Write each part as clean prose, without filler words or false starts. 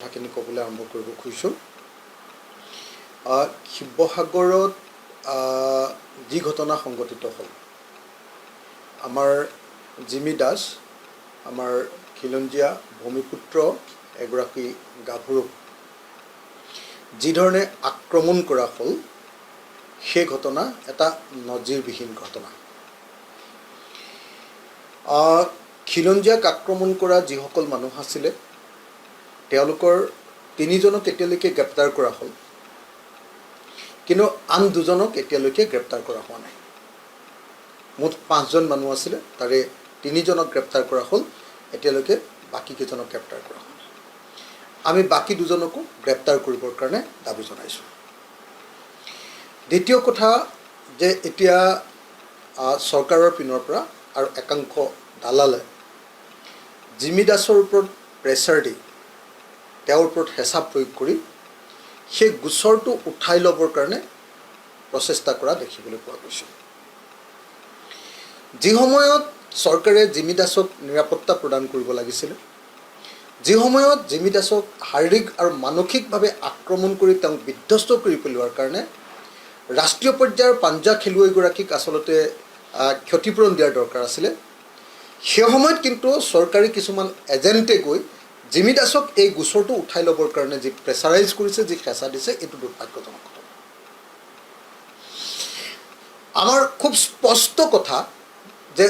কথাখিনি ক'বলৈ আৰম্ভ কৰিব খুজিছোঁ। শিৱসাগৰত যি ঘটনা সংঘটিত হ'ল, আমাৰ জিমি দাস, আমাৰ খিলঞ্জীয়া ভূমিপুত্ৰ এগৰাকী গাভৰুক যিধৰণে আক্ৰমণ কৰা হ'ল, সেই ঘটনা এটা নজিৰবিহীন ঘটনা। খিলঞ্জীয়াক আক্ৰমণ কৰা যিসকল মানুহ আছিলে, তেওঁলোকৰ তিনিজনক এতিয়ালৈকে গ্ৰেপ্তাৰ কৰা হ'ল, কিন্তু আন দুজনক এতিয়ালৈকে গ্ৰেপ্তাৰ কৰা হোৱা নাই। মুঠ পাঁচজন মানুহ আছিলে, তাৰে তিনিজনক গ্ৰেপ্তাৰ কৰা হ'ল, এতিয়ালৈকে বাকী কেইজনক গ্ৰেপ্তাৰ কৰা হোৱা নাই। আমি বাকী দুজনকো গ্ৰেপ্তাৰ কৰিবৰ কাৰণে দাবী জনাইছোঁ। দ্বিতীয় কথা যে এতিয়া চৰকাৰৰ পিনৰ পৰা আৰু একাংশ দালালে জিমি দাসৰ ওপৰত প্ৰেছাৰ দি, তেওঁৰ ওপৰত হেঁচা প্ৰয়োগ কৰি সেই গোচৰটো উঠাই ল'বৰ কাৰণে প্ৰচেষ্টা কৰা দেখিবলৈ পোৱা গৈছে। যি সময়ত চৰকাৰে জিমি দাসক নিৰাপত্তা প্ৰদান কৰিব লাগিছিলে, যি সময়ত জিমি দাসক শাৰীৰিক আৰু মানসিকভাৱে আক্ৰমণ কৰি তেওঁক বিধ্বস্ত কৰি পেলোৱাৰ কাৰণে ৰাষ্ট্ৰীয় পৰ্যায়ৰ পাঞ্জা খেলুৱৈগৰাকীক আচলতে ক্ষতিপূৰণ দিয়াৰ দৰকাৰ আছিলে, সেই সময়ত কিন্তু চৰকাৰী কিছুমান এজেণ্টে গৈ জিমি দাসক এই গোচৰটো উঠাই ল'বৰ কাৰণে যি প্ৰেছাৰাইজ কৰিছে, যি হেঁচা দিছে, এইটো দুৰ্ভাগ্যজনক কথা। আমাৰ খুব স্পষ্ট কথা যে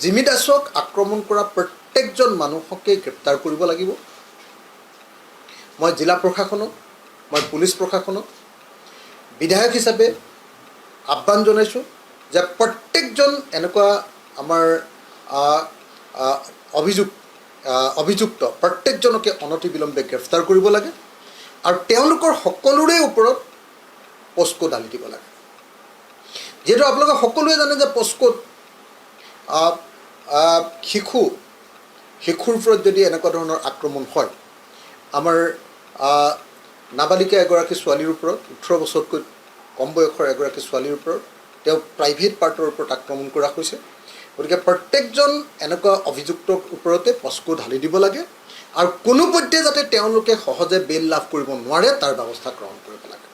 জিমি দাসক আক্ৰমণ কৰা প্ৰত্যেকজন মানুহকে গ্ৰেপ্তাৰ কৰিব লাগিব। মই জিলা প্ৰশাসনক, মই পুলিচ প্ৰশাসনক বিধায়ক হিচাপে আহ্বান জনাইছোঁ যে প্ৰত্যেকজন এনেকুৱা আমাৰ আহ, আহ, অভিযোগ অভিযুক্ত প্ৰত্যেকজনকে অনতিবিলম্বে গ্ৰেপ্তাৰ কৰিব লাগে আৰু তেওঁলোকৰ সকলোৰে ওপৰত পস্কো ঢালি দিব লাগে। যিহেতু আপোনালোকে সকলোৱে জানে যে পস্কোত আহ, আহ, শিশুৰ ওপৰত যদি এনেকুৱা ধৰণৰ আক্ৰমণ হয়, আমাৰ নাবালিকা এগৰাকী ছোৱালীৰ ওপৰত, 18 বছৰতকৈ কম বয়সৰ এগৰাকী ছোৱালীৰ ওপৰত, তেওঁ প্ৰাইভেট পাৰ্টৰ ওপৰত আক্ৰমণ কৰা হৈছে। গতিকে প্ৰত্যেকজন এনেকুৱা অভিযুক্তৰ ওপৰতে পস্কো ঢালি দিব লাগে আৰু কোনোপধ্যে যাতে তেওঁলোকে সহজে বেইল লাভ কৰিব নোৱাৰে, তাৰ ব্যৱস্থা গ্ৰহণ কৰিব লাগে।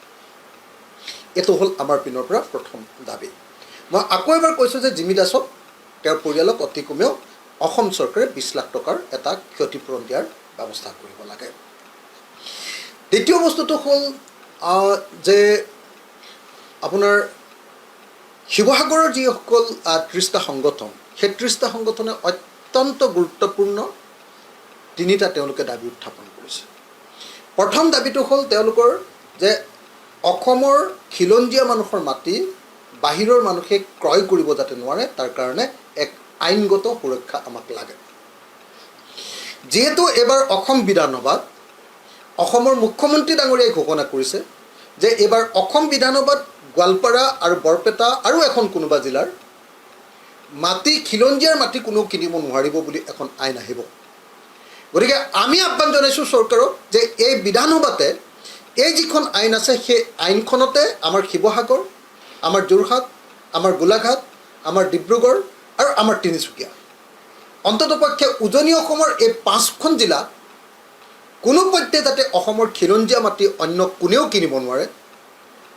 এইটো হ'ল আমাৰ পিনৰ পৰা প্ৰথম দাবী। মই আকৌ এবাৰ কৈছোঁ যে জিমি দাসক, তেওঁৰ পৰিয়ালক অতি কমেও অসম চৰকাৰে 20 লাখ টকাৰ এটা ক্ষতিপূৰণ দিয়াৰ ব্যৱস্থা কৰিব লাগে। দ্বিতীয় বস্তুটো হ'ল যে আপোনাৰ শিৱসাগৰৰ যিসকল 30টা সংগঠন, সেই 30টা সংগঠনে অত্যন্ত গুৰুত্বপূৰ্ণ তিনিটা তেওঁলোকে দাবী উত্থাপন কৰিছে। প্ৰথম দাবীটো হ'ল তেওঁলোকৰ যে অসমৰ খিলঞ্জীয়া মানুহৰ মাটি বাহিৰৰ মানুহে ক্ৰয় কৰিব যাতে নোৱাৰে, তাৰ কাৰণে এক আইনগত সুৰক্ষা আমাক লাগে। যিহেতু এইবাৰ অসম বিধানসভাত অসমৰ মুখ্যমন্ত্ৰী ডাঙৰীয়াই ঘোষণা কৰিছে যে এইবাৰ অসম বিধানসভাত গোৱালপাৰা আৰু বৰপেটা আৰু এখন কোনোবা জিলাৰ মাটি, খিলঞ্জীয়াৰ মাটি কোনেও কিনিব নোৱাৰিব বুলি এখন আইন আহিব। গতিকে আমি আহ্বান জনাইছোঁ চৰকাৰক যে এই বিধানসভাতে এই যিখন আইন আছে, সেই আইনখনতে আমাৰ শিৱসাগৰ, আমাৰ যোৰহাট, আমাৰ গোলাঘাট, আমাৰ ডিব্ৰুগড় আৰু আমাৰ তিনিচুকীয়া, অন্ততপক্ষে উজনি অসমৰ এই পাঁচখন জিলাত কোনোপধ্যে যাতে অসমৰ খিলঞ্জীয়া মাটি অন্য কোনেও কিনিব নোৱাৰে,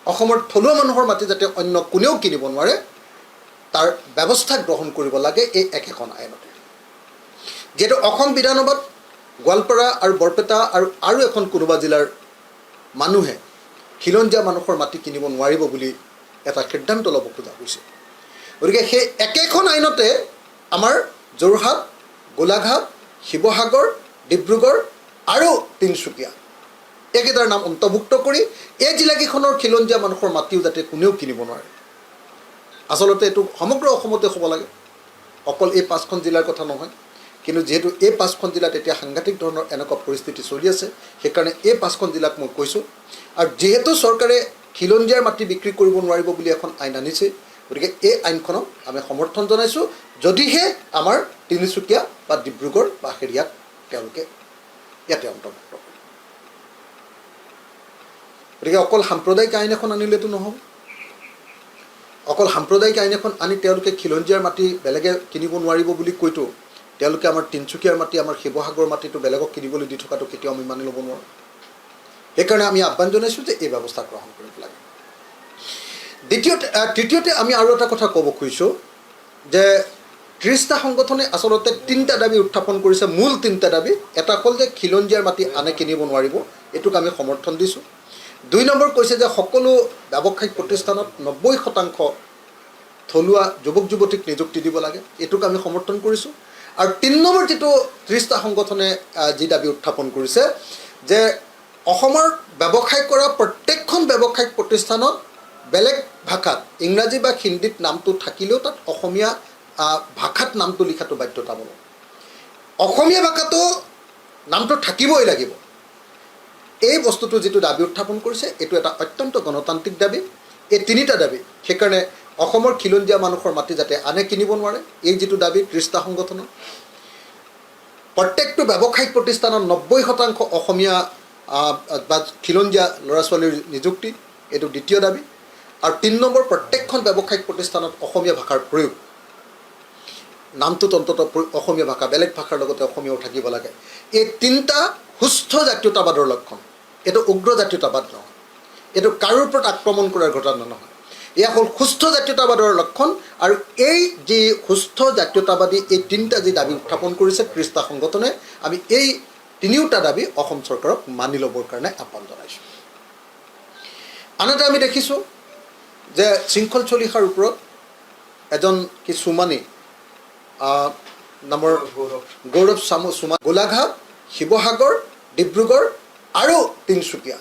অসমৰ থলুৱা মানুহৰ মাটি যাতে অন্য কোনেও কিনিব নোৱাৰে, তাৰ ব্যৱস্থা গ্ৰহণ কৰিব লাগে এই একেখন আইনতে। যিহেতু অসম বিধানসভাত গোৱালপাৰা আৰু বৰপেটা আৰু এখন কোনোবা জিলাৰ মানুহে খিলঞ্জীয়া মানুহৰ মাটি কিনিব নোৱাৰিব বুলি এটা সিদ্ধান্ত ল'ব খোজা হৈছে, গতিকে সেই একেখন আইনতে আমাৰ যোৰহাট, গোলাঘাট, শিৱসাগৰ, ডিব্ৰুগড় আৰু তিনিচুকীয়া এইকেইটাৰ নাম অন্তৰ্ভুক্ত কৰি এই জিলাকেইখনৰ খিলঞ্জীয়া মানুহৰ মাটিও যাতে কোনেও কিনিব নোৱাৰে। আচলতে এইটো সমগ্ৰ অসমতে হ'ব লাগে, অকল এই পাঁচখন জিলাৰ কথা নহয়। কিন্তু যিহেতু এই পাঁচখন জিলাত এতিয়া সাংঘাতিক ধৰণৰ এনেকুৱা পৰিস্থিতি চলি আছে, সেইকাৰণে এই পাঁচখন জিলাক মই কৈছোঁ। আৰু যিহেতু চৰকাৰে খিলঞ্জীয়াৰ মাটি বিক্ৰী কৰিব নোৱাৰিব বুলি এখন আইন আনিছে, গতিকে এই আইনখনক আমি সমৰ্থন জনাইছোঁ, যদিহে আমাৰ তিনিচুকীয়া বা ডিব্ৰুগড় বা হেৰিয়াক তেওঁলোকে ইয়াতে অন্তৰ্ভুক্ত কৰে। গতিকে অকল সাম্প্ৰদায়িক আইন এখন আনিলেতো নহ'ব। অকল সাম্প্ৰদায়িক আইন এখন আনি তেওঁলোকে খিলঞ্জীয়াৰ মাটি বেলেগে কিনিব নোৱাৰিব বুলি কৈতো তেওঁলোকে আমাৰ তিনিচুকীয়াৰ মাটি, আমাৰ শিৱসাগৰ মাটিটো বেলেগক কিনিবলৈ দি থকাটো কেতিয়াও আমি মানি ল'ব নোৱাৰোঁ। সেইকাৰণে আমি আহ্বান জনাইছোঁ যে এই ব্যৱস্থা গ্ৰহণ কৰিব লাগে। দ্বিতীয়তে, তৃতীয়তে আমি আৰু এটা কথা ক'ব খুজিছোঁ যে 30টা সংগঠনে আচলতে তিনিটা দাবী উত্থাপন কৰিছে, মূল তিনিটা দাবী। এটা হ'ল যে খিলঞ্জীয়াৰ মাটি আনে কিনিব নোৱাৰিব, এইটোক আমি সমৰ্থন দিছোঁ। 2 নম্বৰ কৈছে যে সকলো ব্যৱসায়িক প্ৰতিষ্ঠানত 90% থলুৱা যুৱক যুৱতীক নিযুক্তি দিব লাগে, এইটোক আমি সমৰ্থন কৰিছোঁ। আৰু 3 নম্বৰ যিটো 30টা সংগঠনে যি দাবী উত্থাপন কৰিছে যে অসমৰ ব্যৱসায় কৰা প্ৰত্যেকখন ব্যৱসায়িক প্ৰতিষ্ঠানত বেলেগ ভাষাত, ইংৰাজী বা হিন্দীত নামটো থাকিলেও তাত অসমীয়া ভাষাত নামটো লিখাটো বাধ্যতামূলক। অসমীয়া ভাষাটো নামটো থাকিবই লাগিব। এই বস্তুটো যিটো দাবী উত্থাপন কৰিছে, এইটো এটা অত্যন্ত গণতান্ত্ৰিক দাবী। এই তিনিটা দাবী, সেইকাৰণে অসমৰ খিলঞ্জীয়া মানুহৰ মাটি যাতে আনে কিনিব নোৱাৰে, এই যিটো দাবী 30টা সংগঠনৰ, প্ৰত্যেকটো ব্যৱসায়িক প্ৰতিষ্ঠানত 90% অসমীয়া বা খিলঞ্জীয়া ল'ৰা ছোৱালীৰ নিযুক্তি, এইটো দ্বিতীয় দাবী। আৰু 3 নম্বৰ, প্ৰত্যেকখন ব্যৱসায়িক প্ৰতিষ্ঠানত অসমীয়া ভাষাৰ প্ৰয়োগ, নামটোত অন্ততঃ অসমীয়া ভাষা, বেলেগ ভাষাৰ লগতে অসমীয়াও থাকিব লাগে। এই তিনিটা সুস্থ জাতীয়তাবাদৰ লক্ষণ। এইটো উগ্ৰ জাতীয়তাবাদ নহয়, এইটো কাৰোৰ ওপৰত আক্ৰমণ কৰাৰ ঘটনা নহয়, এয়া হ'ল সুস্থ জাতীয়তাবাদৰ লক্ষণ। আৰু এই যি সুস্থ জাতীয়তাবাদী এই তিনিটা যি দাবী উত্থাপন কৰিছে 30টা সংগঠনে, আমি এই তিনিওটা দাবী অসম চৰকাৰক মানি ল'বৰ কাৰণে আহ্বান জনাইছোঁ। আনহাতে আমি দেখিছোঁ যে শৃংখল চলিহাৰ ওপৰত এজন কি চুমানী নামৰ গৌৰৱ চুমা, গোলাঘাট, শিৱসাগৰ, ডিব্ৰুগড় আৰু তিনিচুকীয়া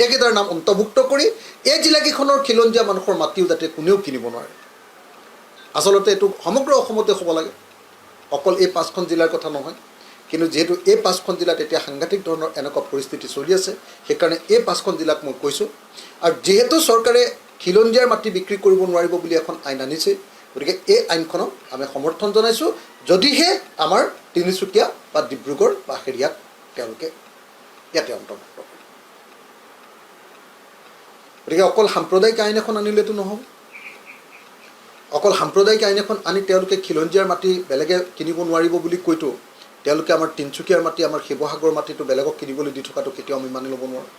এইকেইটাৰ নাম অন্তৰ্ভুক্ত কৰি এই জিলাকেইখনৰ খিলঞ্জীয়া মানুহৰ মাটিও যাতে কোনেও কিনিব নোৱাৰে। আচলতে এইটো সমগ্ৰ অসমতে হ'ব লাগে, অকল এই 5খন জিলাৰ কথা নহয়। কিন্তু যিহেতু এই 5খন জিলাত এতিয়া সাংঘাতিক ধৰণৰ এনেকুৱা পৰিস্থিতি চলি আছে, সেইকাৰণে এই 5খন জিলাক মই কৈছোঁ। আৰু যিহেতু চৰকাৰে খিলঞ্জীয়াৰ মাটি বিক্ৰী কৰিব নোৱাৰিব বুলি এখন আইন আনিছে, গতিকে এই আইনখনক আমি সমৰ্থন জনাইছোঁ, যদিহে আমাৰ তিনিচুকীয়া বা ডিব্ৰুগড় বা হেৰিয়াক তেওঁলোকে ইয়াতে অন্তৰ্ভুক্ত কৰে। গতিকে অকল সাম্প্ৰদায়িক আইন এখন আনিলেতো নহ'ব। অকল সাম্প্ৰদায়িক আইন এখন আনি তেওঁলোকে খিলঞ্জীয়াৰ মাটি বেলেগে কিনিব নোৱাৰিব বুলি কৈতো তেওঁলোকে আমাৰ তিনিচুকীয়াৰ মাটি, আমাৰ শিৱসাগৰ মাটিটো বেলেগক কিনিবলৈ দি থকাটো কেতিয়াও আমি মানি ল'ব নোৱাৰোঁ।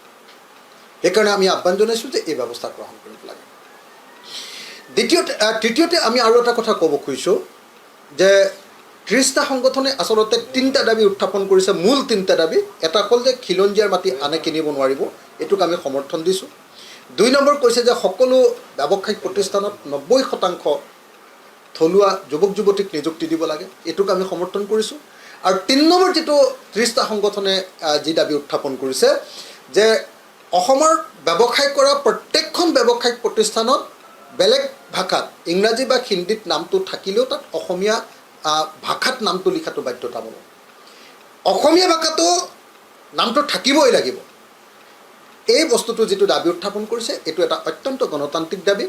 সেইকাৰণে আমি আহ্বান জনাইছোঁ যে এই ব্যৱস্থা গ্ৰহণ কৰিব লাগে। দ্বিতীয়তে, তৃতীয়তে আমি আৰু এটা কথা ক'ব খুজিছোঁ যে 30টা সংগঠনে আচলতে তিনিটা দাবী উত্থাপন কৰিছে, মূল তিনিটা দাবী। এটা হ'ল যে খিলঞ্জীয়াৰ মাটি আনে কিনিব নোৱাৰিব, এইটোক আমি সমৰ্থন দিছোঁ। 2 নম্বৰ কৈছে যে সকলো ব্যৱসায়িক প্ৰতিষ্ঠানত 90% থলুৱা যুৱক যুৱতীক নিযুক্তি দিব লাগে, এইটোক আমি সমৰ্থন কৰিছোঁ। আৰু 3 নম্বৰ যিটো 30টা সংগঠনে যি দাবী উত্থাপন কৰিছে যে অসমৰ ব্যৱসায় কৰা প্ৰত্যেকখন ব্যৱসায়িক প্ৰতিষ্ঠানত বেলেগ ভাষাত, ইংৰাজী বা হিন্দীত নামটো থাকিলেও তাত অসমীয়া ভাষাত নামটো লিখাটো বাধ্যতামূলক। অসমীয়া ভাষাটো নামটো থাকিবই লাগিব। এই বস্তুটো যিটো দাবী উত্থাপন কৰিছে, এইটো এটা অত্যন্ত গণতান্ত্ৰিক দাবী।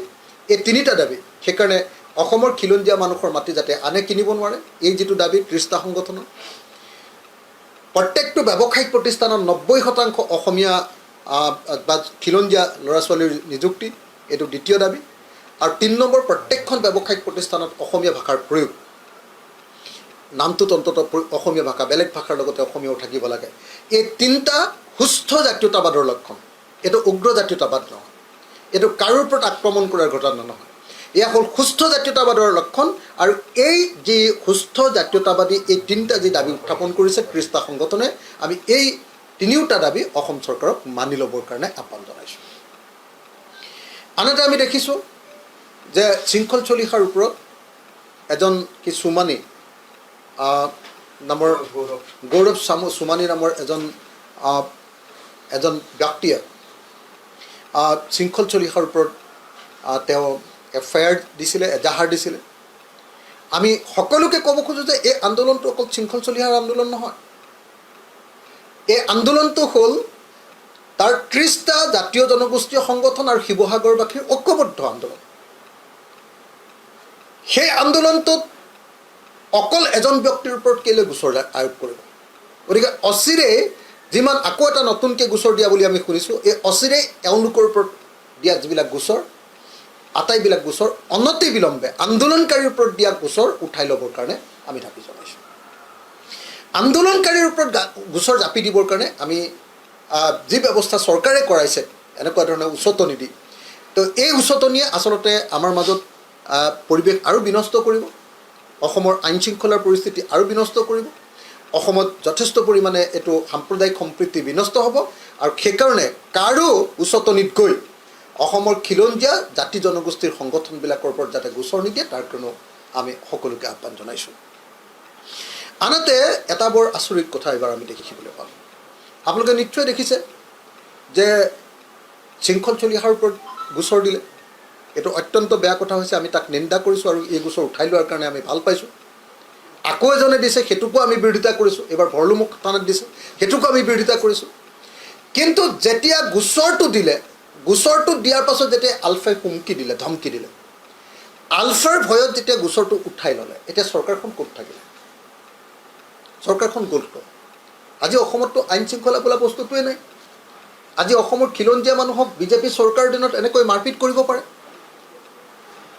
এই তিনিটা দাবী, সেইকাৰণে অসমৰ খিলঞ্জীয়া মানুহৰ মাটি যাতে আনে কিনিব নোৱাৰে, এই যিটো দাবী 30টা সংগঠনৰ, প্ৰত্যেকটো ব্যৱসায়িক প্ৰতিষ্ঠানত 90% অসমীয়া বা খিলঞ্জীয়া ল'ৰা ছোৱালীৰ নিযুক্তি, এইটো দ্বিতীয় দাবী। আৰু 3 নম্বৰ, প্ৰত্যেকখন ব্যৱসায়িক প্ৰতিষ্ঠানত অসমীয়া ভাষাৰ প্ৰয়োগ, নামটোত অন্ততঃ অসমীয়া ভাষা, বেলেগ ভাষাৰ লগতে অসমীয়াও থাকিব লাগে। এই তিনিটা সুস্থ জাতীয়তাবাদৰ লক্ষণ। এইটো উগ্ৰ জাতীয়তাবাদ নহয়, এইটো কাৰোৰ ওপৰত আক্ৰমণ কৰাৰ ঘটনা নহয়, এয়া হ'ল সুস্থ জাতীয়তাবাদৰ লক্ষণ। আৰু এই যি সুস্থ জাতীয়তাবাদী এই তিনিটা যি দাবী উত্থাপন কৰিছে 30টা সংগঠনে, আমি এই তিনিওটা দাবী অসম চৰকাৰক মানি ল'বৰ কাৰণে আহ্বান জনাইছোঁ। আনহাতে আমি দেখিছোঁ যে শৃংখল চলিহাৰ ওপৰত এজন কি চুমানী নামৰ গৌৰৱ চুমানী নামৰ এজন ব্যক্তিয়ে শৃংখল চলিহাৰ ওপৰত তেওঁ এফ I R দিছিলে, এজাহাৰ দিছিলে। আমি সকলোকে ক'ব খোজোঁ যে এই আন্দোলনটো অকল শৃংখল চলিহাৰ আন্দোলন নহয়, এই আন্দোলনটো হ'ল তাৰ 30টা জাতীয় জনগোষ্ঠীয় সংগঠন আৰু শিৱসাগৰবাসীৰ ঐক্যবদ্ধ আন্দোলন। সেই আন্দোলনটোত অকল এজন ব্যক্তিৰ ওপৰত কেলৈ গোচৰ আৰোপ কৰিব? গতিকে অচিৰে যিমান আকৌ এটা নতুনকৈ গোচৰ দিয়া বুলি আমি শুনিছোঁ, এই অচিৰে এওঁলোকৰ ওপৰত দিয়া যিবিলাক গোচৰ, আটাইবিলাক গোচৰ অনতি বিলম্বে আন্দোলনকাৰীৰ ওপৰত দিয়া গোচৰ উঠাই ল'বৰ কাৰণে আমি দাবী জনাইছোঁ। আন্দোলনকাৰীৰ ওপৰত গোচৰ জাপি দিবৰ কাৰণে আমি যি ব্যৱস্থা চৰকাৰে কৰাইছে এনেকুৱা ধৰণৰ উচতনি দি, তো এই উচতনিয়ে আচলতে আমাৰ মাজত পৰিৱেশ আৰু বিনষ্ট কৰিব, অসমৰ আইন শৃংখলাৰ পৰিস্থিতি আৰু বিনষ্ট কৰিব, অসমত যথেষ্ট পৰিমাণে এইটো সাম্প্ৰদায়িক সম্প্ৰীতি বিনষ্ট হ'ব। আৰু সেইকাৰণে কাৰো উচতনিত গৈ অসমৰ খিলঞ্জীয়া জাতি জনগোষ্ঠীৰ সংগঠনবিলাকৰ ওপৰত যাতে গোচৰ নিদিয়ে তাৰ কাৰণেও আমি সকলোকে আহ্বান জনাইছোঁ। আনহাতে এটা বৰ আচৰিত কথা এইবাৰ আমি দেখিবলৈ পালোঁ। আপোনালোকে নিশ্চয় দেখিছে যে শৃংখল চলিহাৰ ওপৰত গোচৰ দিলে। এইটো অত্যন্ত বেয়া কথা হৈছে, আমি তাক নিন্দা কৰিছোঁ আৰু এই গোচৰ উঠাই লোৱাৰ কাৰণে আমি ভাল পাইছোঁ। আকৌ এজনে দিছে, সেইটোকো আমি বিৰোধিতা কৰিছোঁ। এইবাৰ ভৰলুমুখ থানাত দিছে, সেইটোকো আমি বিৰোধিতা কৰিছোঁ। কিন্তু যেতিয়া গোচৰটো দিলে, গোচৰটো দিয়াৰ পাছত যেতিয়া আলফাই হুমকি দিলে, ধমকি দিলে, আলফাৰ ভয়ত যেতিয়া গোচৰটো উঠাই ল'লে, এতিয়া চৰকাৰখন ক'ত থাকিলে? চৰকাৰখন গ'ল ক'ত? আজি অসমততো আইন শৃংখলা বোলা বস্তুটোৱে নাই। আজি অসমৰ খিলঞ্জীয়া মানুহক বিজেপি চৰকাৰৰ দিনত এনেকৈ মাৰপিট কৰিব পাৰে,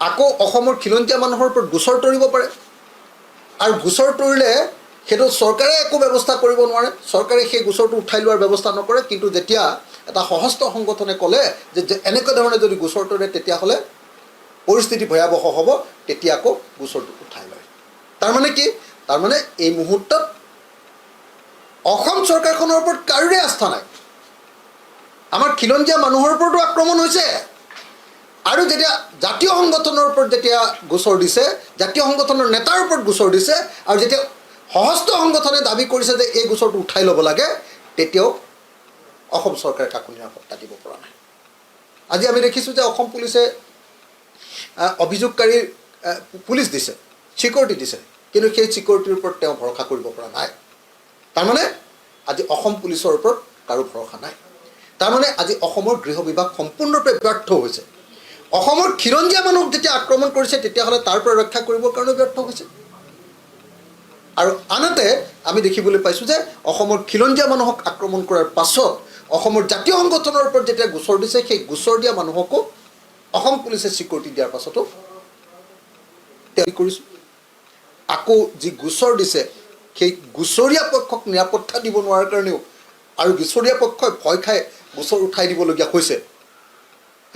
আকৌ অসমৰ খিলঞ্জীয়া মানুহৰ ওপৰত গোচৰ তৰিব পাৰে, আৰু গোচৰ তৰিলে সেইটো চৰকাৰে একো ব্যৱস্থা কৰিব নোৱাৰে, চৰকাৰে সেই গোচৰটো উঠাই লোৱাৰ ব্যৱস্থা নকৰে। কিন্তু যেতিয়া এটা সশস্ত্ৰ সংগঠনে ক'লে যে এনেকুৱা ধৰণে যদি গোচৰ তৰে তেতিয়াহ'লে পৰিস্থিতি ভয়াৱহ হ'ব, তেতিয়া আকৌ গোচৰটো উঠাই লয়। তাৰমানে কি? তাৰমানে এই মুহূৰ্তত অসম চৰকাৰখনৰ ওপৰত কাৰোৰে আস্থা নাই। আমাৰ খিলঞ্জীয়া মানুহৰ ওপৰতো আক্ৰমণ হৈছে, আৰু যেতিয়া জাতীয় সংগঠনৰ ওপৰত যেতিয়া গোচৰ দিছে, জাতীয় সংগঠনৰ নেতাৰ ওপৰত গোচৰ দিছে, আৰু যেতিয়া সশস্ত্ৰ সংগঠনে দাবী কৰিছে যে এই গোচৰটো উঠাই ল'ব লাগে, তেতিয়াও অসম চৰকাৰে কাকো নিৰাপত্তা দিব পৰা নাই। আজি আমি দেখিছোঁ যে অসম পুলিচে অভিযোগকাৰীৰ পুলিচ দিছে, ছিকিউৰিটি দিছে, কিন্তু সেই ছিকিউৰিটিৰ ওপৰত তেওঁ ভৰসা কৰিব পৰা নাই। তাৰমানে আজি অসম পুলিচৰ ওপৰত কাৰো ভৰসা নাই। তাৰমানে আজি অসমৰ গৃহ বিভাগ সম্পূৰ্ণৰূপে ব্যৰ্থ হৈছে। অসমৰ খিলঞ্জীয়া মানুহক যেতিয়া আক্ৰমণ কৰিছে, তেতিয়াহ'লে তাৰ পৰা ৰক্ষা কৰিবৰ কাৰণেও ব্যৰ্থ হৈছে। আৰু আনহাতে আমি দেখিবলৈ পাইছোঁ যে অসমৰ খিলঞ্জীয়া মানুহক আক্ৰমণ কৰাৰ পাছত অসমৰ জাতীয় সংগঠনৰ ওপৰত যেতিয়া গোচৰ দিছে, সেই গোচৰ দিয়া মানুহকো অসম পুলিচে ছিকিউৰিটি দিয়াৰ পাছতো তেওঁ কৰিছোঁ। আকৌ যি গোচৰ দিছে সেই গোচৰীয়া পক্ষক নিৰাপত্তা দিব নোৱাৰাৰ কাৰণেও আৰু গোচৰীয়া পক্ষই ভয় খাই গোচৰ উঠাই দিবলগীয়া হৈছে।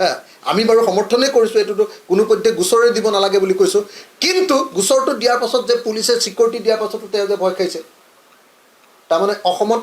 হা, আমি বাৰু সমৰ্থনেই কৰিছোঁ, এইটোতো কোনোপধ্যে গোচৰে দিব নালাগে বুলি কৈছোঁ, কিন্তু গোচৰটো দিয়াৰ পাছত যে পুলিচে ছিকিউৰিটি দিয়াৰ পাছতো তেওঁ যে ভয় খাইছে, তাৰমানে অসমত